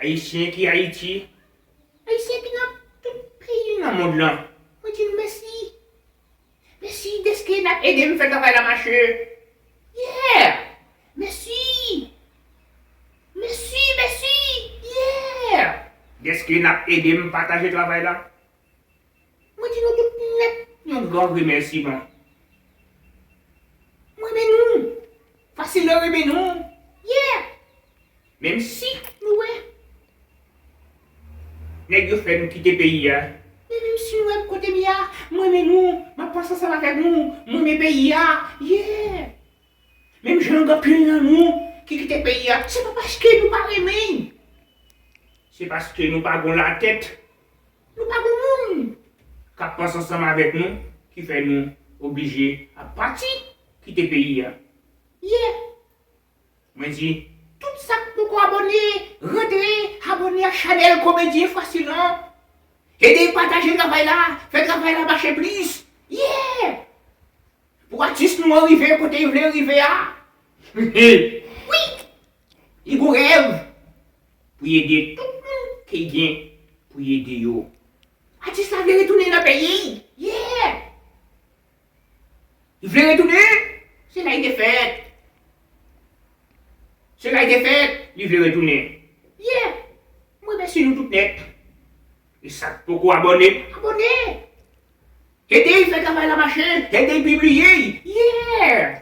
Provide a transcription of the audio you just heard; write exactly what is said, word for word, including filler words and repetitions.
Ayisyen ki Ayiti, Ayisyen ki nan tout peyi nan mond lan, mwen di nou mèsi. Mèsi dèske n ap ede m fè travay la mache. Yeah! Mèsi! Mèsi, mèsi! Yeah! Dèske n ap ede m pataje travay la. Mwen di nou tout nèt yon gran remèsiman. Mwen renmen nou. Fasil nan renmen nou. Yeah! Menm si nou wè nèg yo fè nou kite peyi a. Men menm si nou wè m kote m ye a, mwen renmen nou, m ap panse ansanm avèk nou, mwen renmen peyi a. Yeah! Menm jan gen anpil nan nou ki kite peyi a, se pa paske nou pa renmen. Se paske nou pa gon latèt. Nou pa gon moun k ap panse ansanm avèk nou ki fè nou oblije ap pati kite peyi a. Yeah! Mwen di, tout sa k poko abòne, rantre abòne ak chanèl Komedyen Fasil lan. Ede pataje travay la, fè travay la mache plis. Yeah! Pou atis nou an rive kote l vle rive a. Wi! Li gon rèv pou l ede tout moun ke l gen pou l ede yo. Atis la vle retounen nan peyi l. Yeah! Li vle retounen? Se la li te fèt. Se la li te fèt, li vle retounen. Yeah! Mwen remèsye nou tout nèt. E sa k poko abòne, abòne! Ede l fè travay la mache, ede l pibliye l. Yeah!